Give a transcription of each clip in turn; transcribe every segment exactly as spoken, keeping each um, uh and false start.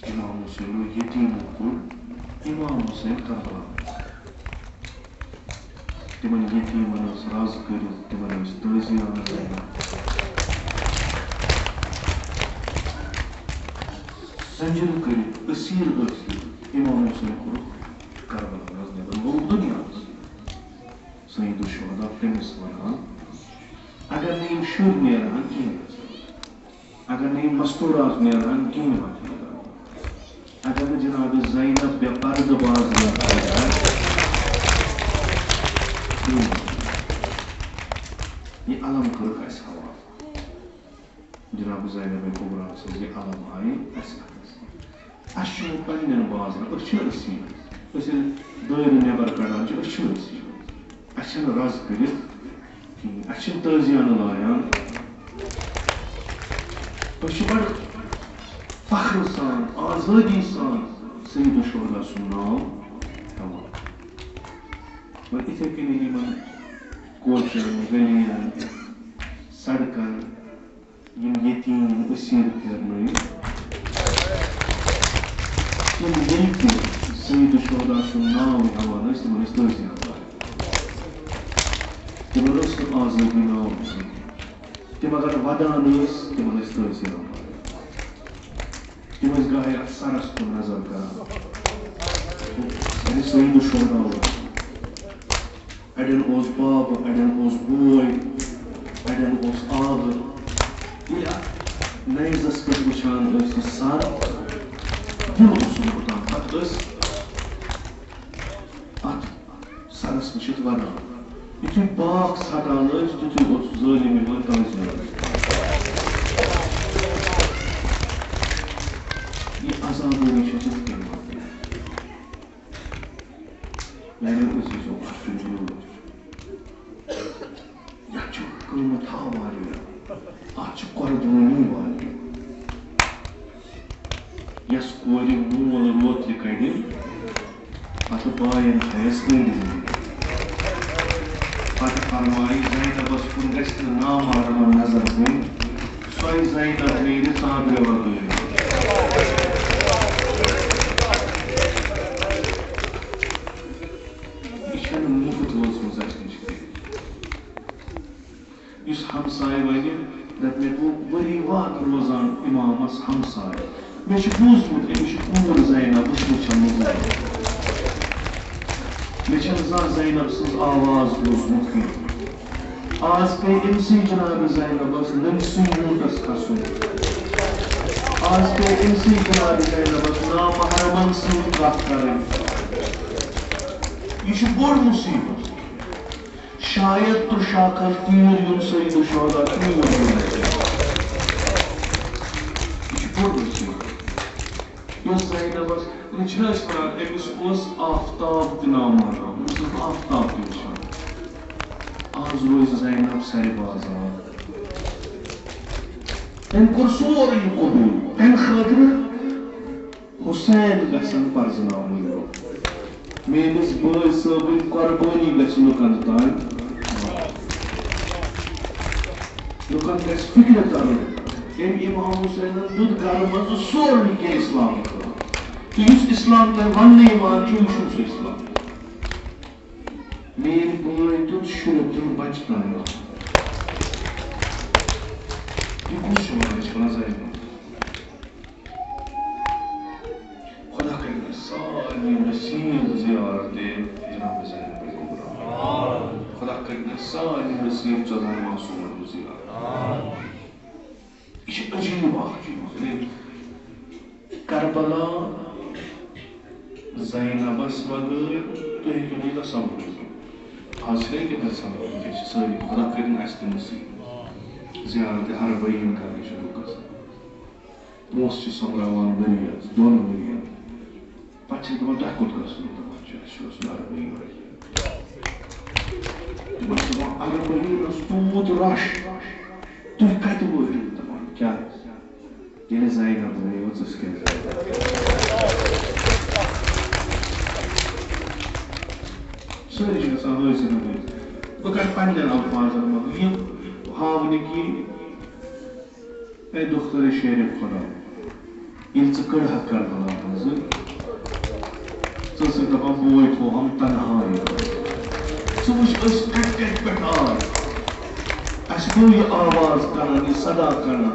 امام حسینو یتیمو کوٚر امام حسین کربلا۔ تمن یتیمن ٲس رز کٔرِتھ، تمن ٲسۍ تعزیہ انان۔ زنجیرٕ کٔرِتھ، اسیٖر ٲسِتھ امام حسین کوٚرُکھ کربلا منٛز نٮ۪بر، لوٚگ دُنیاہس۔ سید الشہدا تٔمِس وَنان، اگر نہٕ یِم شُرۍ نیرہَن کِہیٖنۍ، اگر نہٕ یِم مستوٗرات نیرہَن کِہیٖنۍ، اگر نہٕ جناب زینب بے پردٕ باز نیرہَن کِہیٖنۍ، یہِ علم کٔرٕکھ اَسہِ حوالہٕ۔ جناب زینب کبریٰ سٕنٛز یہِ علم آیہِ اَسہِ اَتھس۔ اَسہِ چھُنہٕ پننٮ۪ن بازرن، أسۍ چھِ أسی۔ أسۍ ییٚلہِ دٲرِتھ نٮ۪بر کڑان چھِ، أسۍ چھِ أسی۔ اَسہِ چھَنہٕ رز کٔرِتھ کِہیٖنۍ، اَسہِ چھِنہٕ تٲزیانہٕ لایان۔ أسۍ چھِ بڑٕ فخرٕ سان، آزٲدی سان سید الشہدا سُنٛد ناو ہٮ۪وان۔ وۄنۍ یِتھَے کٔنی یِمن کوچن، گلین، سڑکن، یِم یتیٖم اسیٖر پھیرنٲوۍ، تِم ییٚلہِ تہِ سید الشہدا سُنٛد ناو ہٮ۪وان ٲسۍ، تِمن ٲسۍ تٲزیان پران۔ تِمن ٲس نہٕ آزٲدی ناو کینٛہہ۔ تِم اگر ودان ٲسۍ، تِمن ٲسۍ تٲزیان پران۔ تِم ٲسۍ گاہے اتھ سرس کُن نظر کران۔ یعنی سید الشہدا اوس۔ اڑٮ۪ن اوس باب، اڑٮ۪ن اوس بوے، اڑٮ۪ن اوس آبہٕ۔ ییٚلہِ اتھ نیزس پٮ۪ٹھ وٕچھان ٲسۍ یہِ سر، دِل اوس نہٕ رُکان۔ پتہٕ ٲسۍ اتھ سرس وٕچھِتھ ودان۔ یُتھُے باکھ ژھٹان ٲسۍ، تیُتھُے اوس ظٲلم یِوان تنزِ منٛز۔ یہِ عذابٲنی چھِ تِتھ کٔنۍ واتان۔ میانیو عزیزو، اکھ چھُ یوٗت۔ یتھ چھُ قۭمتھ ہا واریاہ۔ اتھ چھِ قۄربٲنی واریاہ۔ یس کورِ مول روترِ کڑِ، پتہٕ باین تھایس أنٛدۍ أنٛدۍ۔ پتہٕ فرمایہِ، زینبس کُن گژھِ نہٕ نامحرمن نظر دِنۍ۔ سۄے زینب نیرِ ژادرِ وغٲرِ۔ یہِ چھَنہٕ مُفت وٲژمٕژ اَسہِ نِش کینٛہہ۔ یُس ہمساے وَنہِ، دَپہِ، مےٚ گوٚو ؤری واد روزان اِمامَس ہمساے۔ مےٚ چھُ بوٗزمُت، أمِس چھِ کوٗر زینب، وٕچھمٕژ چھَم نہٕ زانٛہہ۔ مےٚ چھَنہٕ زانٛہہ زینب سٕنٛز آواز بوٗزمُت کینٛہہ۔ آز پیٚیہِ أمۍسٕے جناب زینبس نٔمۍسٕے یوٗنٹس کھسُن۔ آز پیٚیہِ أمۍسٕے جناب زینبس نامحرمن سۭتۍ کتھ کرٕنۍ۔ یہِ چھُ بوٚڑ مُصیبت۔ شاید ترٛشاکھن تیٖر یُن سید الشہدا تیوٗر یُن۔ یہِ چھُ بوٚڑ مُصیبت۔ یۄس زینبس، یہِ چھِنہٕ أسۍ وَنان، أمِس اوس آفتاب تہِ ناو مانان، أمِس اوس آفتاب تہِ وٕچھان۔ آز روزِ زینب سرِ بازار۔ تٔمۍ کوٚر سورُے یہِ قبوٗل۔ تَمہِ خٲطرٕ حسین گژھن پرزناوٕنۍ۔ میٲنِس بٲے صٲبٕنۍ قۄربٲنی گژھِ لُکن تام۔ لُکن گژھِ فِکرِ ترُن، أمۍ امام حسینن دیُت گرٕ منٛزٕ سورُے کینٛہہ اسلامہٕ خٲطرٕ۔ تہٕ یُس اسلام تۄہہِ وننہٕ یِوان چھُ، یہِ چھُنہٕ سُہ اسلام۔ میٲنۍ بٲے دیُت شُرٮ۪ن تہٕ بچہٕ تام۔ یہِ کُس چھُ وَنان، أسۍ چھِ وَنان زَنہِ منٛز؟ خدا کٔرِنۍ سارنٕے نصیب زیارت جناب زینب کبریٰ۔ خدا کٔرِنۍ سارنٕے نصیب ژۄدہن معصومن ہُنٛد زیارت۔ یہِ چھِ عجیٖب اکھ چیٖز، یعنی کربلا زینبس وغٲر تُہۍ ہیٚکِو نہٕ یہِ تصور کٔرِتھ۔ آز چھِ نہٕ یہِ تصور، وٕنکیٚس چھِ سٲری، خدا کٔرِنۍ اَسہِ تہِ نصیب۔ زیارت حرمین کرنہِ چھِ لُکھ گژھان۔ پونٛسہٕ چھِ سۄمبراوان ؤریَس، دۄن ؤرۍیَن۔ پَتہٕ چھِ دَپان، "تۄہہِ کوٚت گژھُن؟" دَپان چھِ، "اَسہِ چھُ گژھُن عربٕے ؤرۍ۔" تِمَن چھِ دَپان، "عربٕے یہِ نہ توٗت رَش، تُہۍ کَتہِ وٲتِو؟" دَپان، "کیٛاہ؟ ییٚلہِ زینب وَنے یوت ژٕ کیٛاہ؟" سٲری چھِ گژھان حٲضِر نہٕ۔ بہٕ کَرٕ پنٛنٮ۪ن الفاظن منٛز یہِ ہاونہٕ کہِ اے دختر شیر خدا، ییٚلہِ ژٕ کٔڑہَکھ کربلا منٛزٕ، ژٕ ٲسٕکھ دَپان، "بوے تھوہَم تنہا یوت۔ ژٕ وٕچھ، أسۍ کَتہِ کَتہِ پٮ۪ٹھ آے۔ اَسہِ گوٚو یہِ آواز کَران، یہِ صدا کَران۔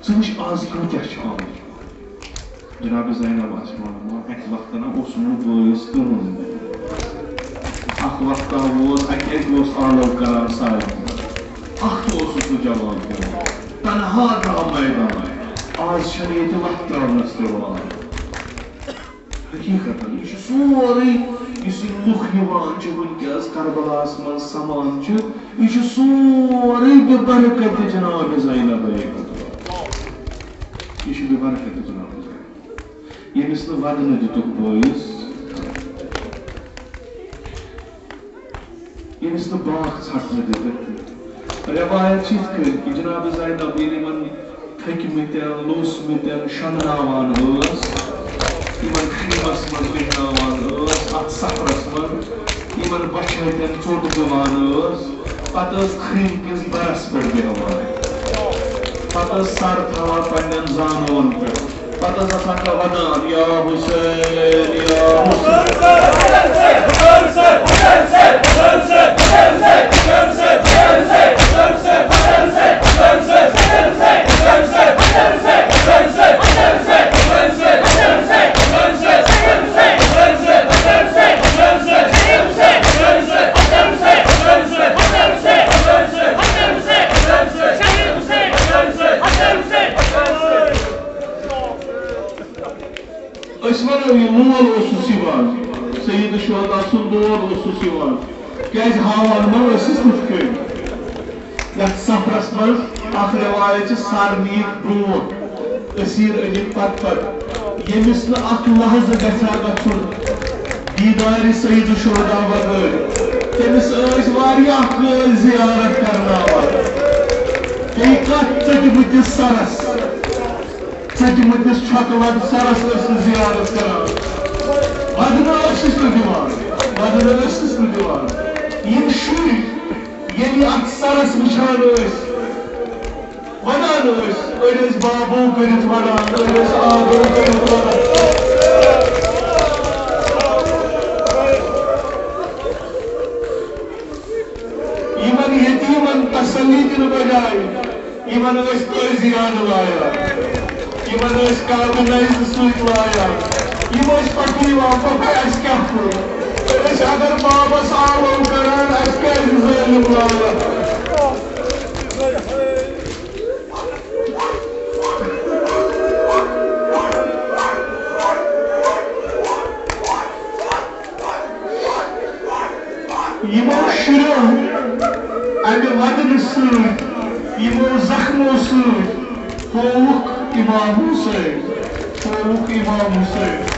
ژٕ وٕچھ، آز کۭتیٛاہ چھِ آمٕتۍ۔" جناب زینب آسہِ وَنان، اَکہِ وقتہٕ نہ اوسُم نہٕ بٲیِس کٕہٕنۍ۔ اَکھ وقتہ ووت، اَکہِ اَکہِ اوس آلو کَران سارنٕے۔ اَکھ تہِ اوسُس نہٕ جواب دِوان۔ تنہا درٛاو میدان۔ آز چھَنہٕ ییٚتہِ وَتھ ترٛاونَس تہِ وان۔ حقیٖقتاً، یہِ چھُ سورُے، یُس یہِ لُکھ نِوان چھِ وٕنکیٚس کربلاہَس منٛز سَمان چھِ، یہِ چھُ سورُے بے برکت جناب زینب۔ یہِ چھُ بے برکت جناب زینب۔ ییٚمِس نہٕ وَدنہٕ دِتُکھ بٲیِس، ییٚمِس نہٕ باکھ ژھٹنہٕ دِتُکھ۔ رٮ۪وایت چھِ یِتھ کٔنۍ کہِ جناب زینب ییٚلہِ یِمَن تھٔکۍمٕتٮ۪ن، لوٗسمٕتٮ۪ن شۄنٛگناوان ٲس، یِمَن خیٖمَس منٛز بیٚہناوان ٲس، اَتھ سفرَس منٛز یِمَن بۄچھِ ہَتٮ۪ن ژوٚٹ دِوان ٲس، پَتہٕ ٲس خیٖمہٕ کِس بَرَس پٮ۪ٹھ بیٚہوان۔ پَتہٕ ٲس سَر تھاوان پنٛنٮ۪ن زانوَن پٮ۪ٹھ۔ پَتہٕ ٲس آسان کانٛہہ وَدان، "یا حسین، یا حسین۔" أسۍ وَنو، یہِ مول اوسُس یِوان، سید الشہداء سُنٛد دور اوسُس یِوان۔ کیٛازِ ہاوان ما ٲسِس تِتھ کٔنۍ؟ یَتھ سفرَس منٛز اَکھ رِوایت چھِ، سر نیٖکھ برٛونٛٹھ، أسیٖر أنِکھ پتہٕ پتہٕ۔ ییٚمِس نہٕ اَکھ لحظہٕ گژھِ ہا گژھُن دیٖدارِ سید الشہداء بغٲر، تٔمِس ٲسۍ واریاہ قٲلۍ زیارت کرناوان۔ بیٚیہِ کَتھ ژٔٹِمٕتِس سرس، ژٔٹِمٕتِس چھۄکہٕ لد سرس ٲسۍ نہٕ زیارت کران۔ وَدنہٕ ٲسِس نہٕ دِوان، وَدنہٕ ٲسِس نہٕ دِوان۔ یِم شُرۍ ییٚلہِ اَتھ سرس وٕچھان ٲسۍ، وَدان ٲسۍ، أڑۍ ٲسۍ بابو کٔرِتھ وَدان، أڑۍ ٲسۍ آبو کٔرِتھ وَدان۔ یِمن یتیٖمن تسلی دِنہٕ بجایہِ یِمن ٲسۍ تعزیرانہٕ لایان، یِمن ٲسۍ کعبہٕ نظرِ سۭتۍ لایان، یِم ٲسۍ پتہٕ یِوان، پتہٕ اَسہِ کیٛاہ کوٚر؟ أسۍ اگر بابس آلو کران، اَسہِ کیٛازِ ظٲلِم لایان؟ یِمو شُریو اَمہِ وَدنہٕ سۭتۍ، یِمو زخمو سۭتۍ ہووُکھ اِمام حُسین، ہووُکھ اِمام حُسین۔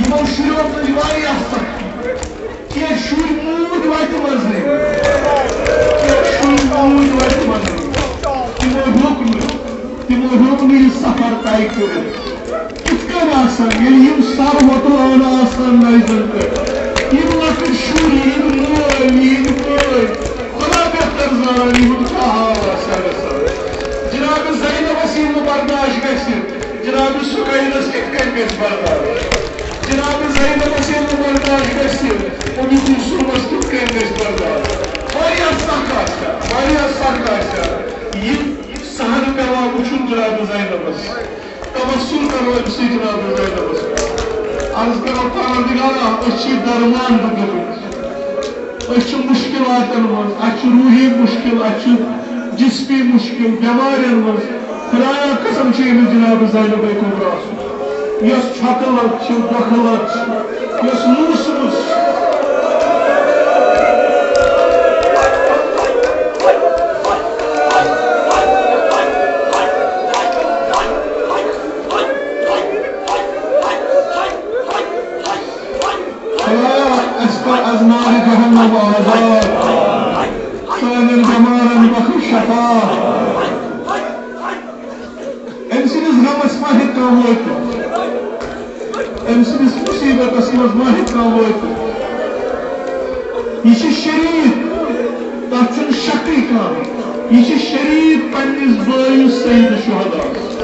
یِمو شُریو تُج واریاہ سختی۔ کینٛہہ شُرۍ موٗدۍ وَتہِ منٛزٕے، کینٛہہ شُرۍ موٗدۍ وَتہِ منٛزٕے۔ تِمو ہیوٚک نہٕ، تِمو ہیوٚک نہٕ یہِ سفر طے کٔرِتھ۔ کِتھ کٔنۍ آسن، ییٚلہِ یِم سر وۄتلان آسن نَزدن پٮ۪ٹھ؟ یِم لۄکٕٹۍ شُرۍ، یِم مٲلۍ، یِم بٲے، خۄدا بہتر زانان یِہُنٛد کیٛاہ حال آسہِ ہا گژھان۔ جناب زینبس ییٚلہِ نہٕ برداش گژھِ، جناب سُکینس کِتھ کٔنۍ گژھِ برداش؟ جناب زینبس ییٚلہِ نہٕ برداش گژھِ، اُم کلثومس کِتھ کٔنۍ گژھِ برداش؟ واریاہ سخ آسہِ ہا، واریاہ سخ آسہِ ہا۔ یہِ صحنہٕ پٮ۪وان وٕچھُن جناب زینبس۔ توسل کرو أمۍ سٕے جناب زینبس۔ عرض کرو پروردگارا، أسۍ چھِ درمان بنیمٕتۍ۔ أسۍ چھِ مُشکِلاتن منٛز، اَسہِ چھُ روٗحی مُشکِل، اَسہِ چھُ جسمی مُشکِل، بٮ۪مارٮ۪ن منٛز۔ خۄدایا قسم چھِ أمِس جناب زینبے کُبرا سُنٛد، یۄس چھۄکہٕ لد چھِ، بۄکہٕ لد چھِ، یۄس لوٗسمٕژ چھِ۔ خۄدایا، اَسہِ کر از نارِ جہنم آزاد۔ سانٮ۪ن بٮ۪مارن بخش شفا۔ أمۍ سٕنٛدِس غمس ما ہیٚکہِ کانٛہہ وٲتِتھ۔ أمۍ سٕنٛدِس مُصیبتس منٛز ما ہیٚکہِ کانٛہہ وٲتِتھ۔ یہِ چھِ شریٖک، تَتھ چھُنہٕ شکٕے کانٛہہ۔ یہِ چھِ شریٖک پننِس بٲیِس سید شہداہس۔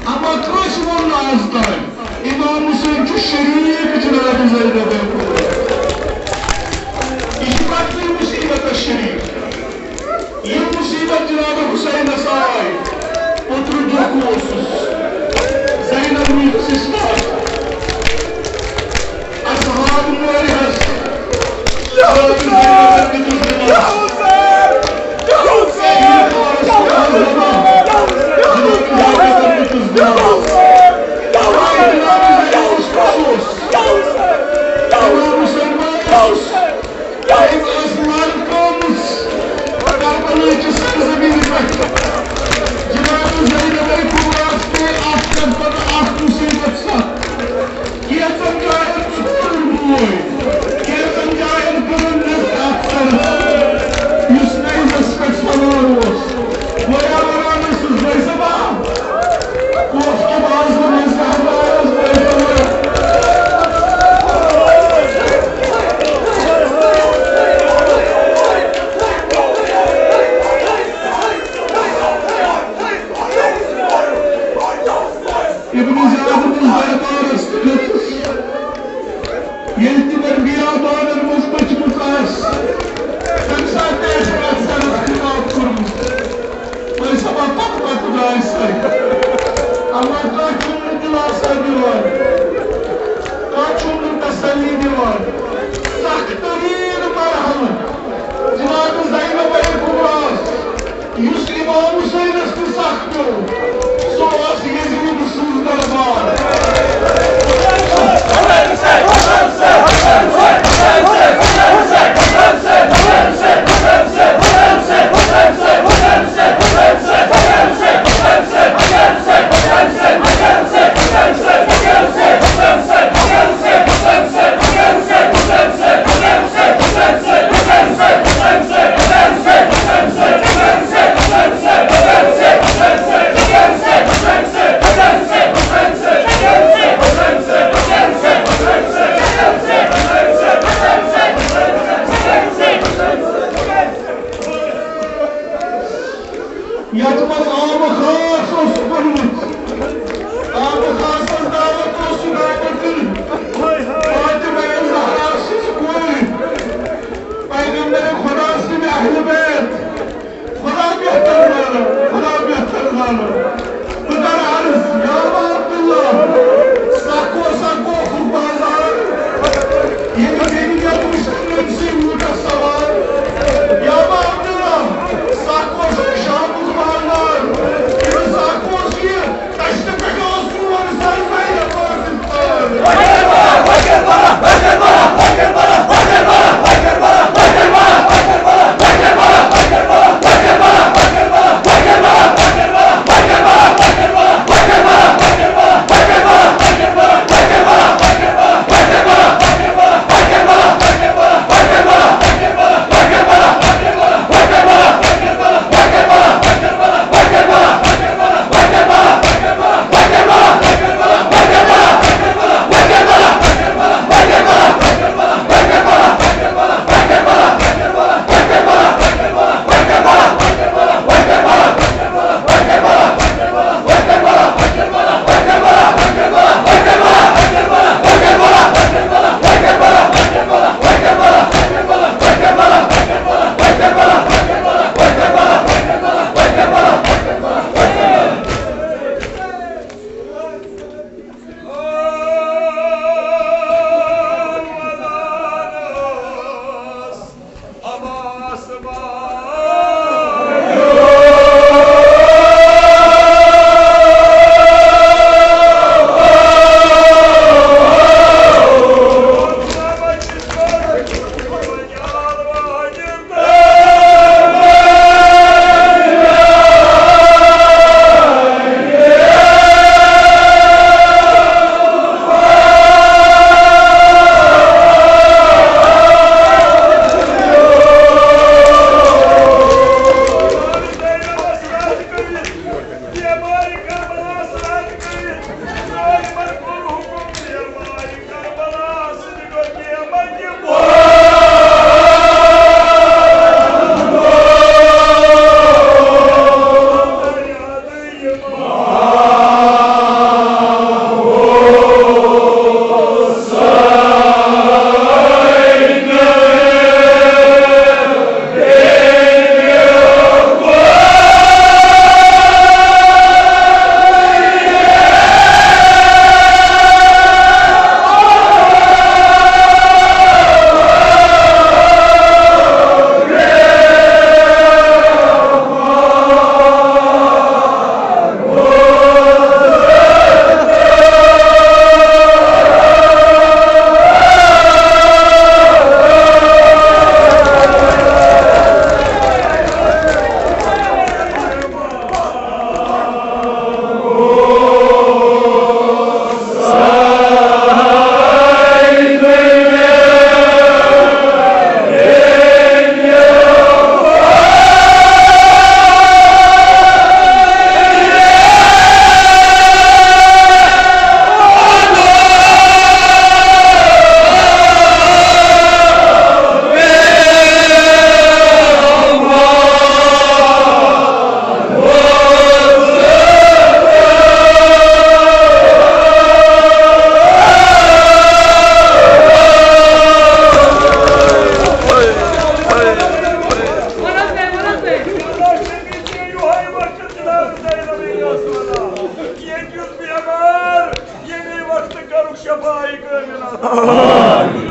اما کٲنٛسہِ ووٚن نہٕ آز تام، امام حسین چھُ شریٖک جناب زینب۔ یہِ چھُ پتہٕ مُصیبتس شریٖک۔ یہِ مُصیبت جناب حسینس آے، اوترٕ دۄہ اوسُس زینب میٖٹھِس اِسلام۔ اصحاب مورِ حظ۔ کینٛژن جاین ژوٗر بوے، کینٛژن جاین کٔرٕن نٮ۪صف افسر، یُس نیزس پٮ۪ٹھ سوار اوس۔ گویا ونان ٲسِس، "بٲے صٲبا، کوٹھ کہِ باز نہٕ مےٚ زانٛہہ باز، بٲے صٲبا۔" ابن زیاد بن دربارس کھٔژٕس۔ ییٚلہِ تِمن بیابانن منٛز پٔچمٕژ آسہِ، تَمہِ ساتہٕ تہِ آسہِ پرٛٮ۪تھ سَنَس خطاب کوٚرمُت۔ وۄنۍ سا پَتہٕ پَتہٕ درٛاے سٲری۔ اَما کانٛہہ چھُنہٕ دِلاسا دِوان، کانٛہہ چھُنہٕ تسلی دِوان۔ سخ تریٖن مرحلہٕ جناب زینب کُبرا، یُس امام حسینس تہِ سخ پیوٚو، سُہ اوس یزید سُنٛد دربار۔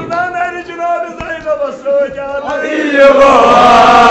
نانہِ جناب زینبس سۭتۍ آمین۔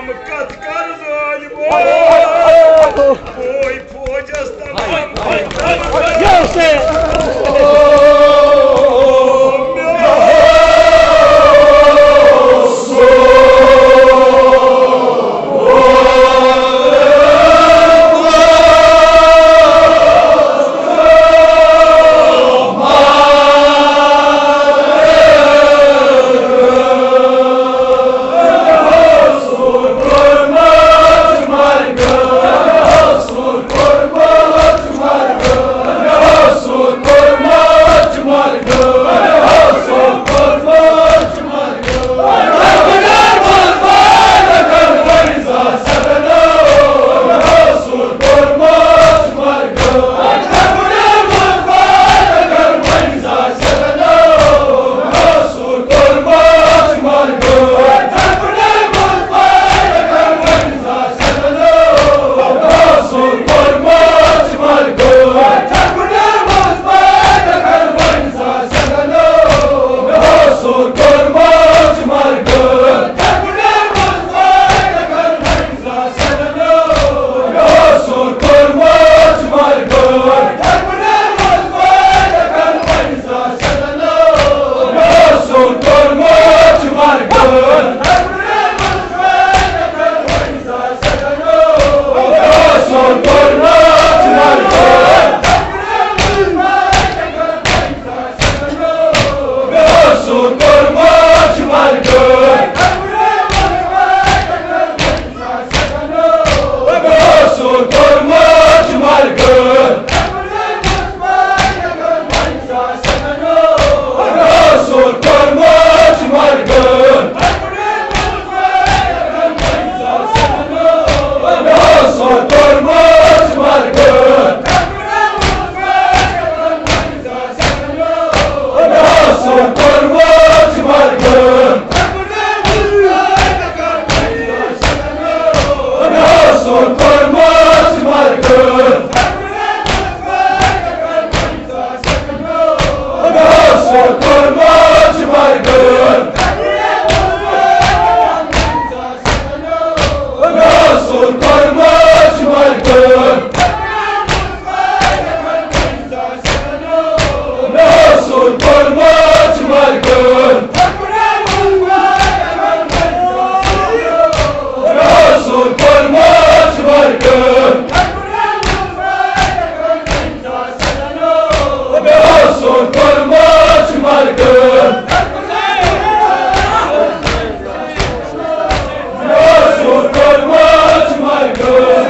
کتھ کر ظالمو؟ اوے فوجس تمام۔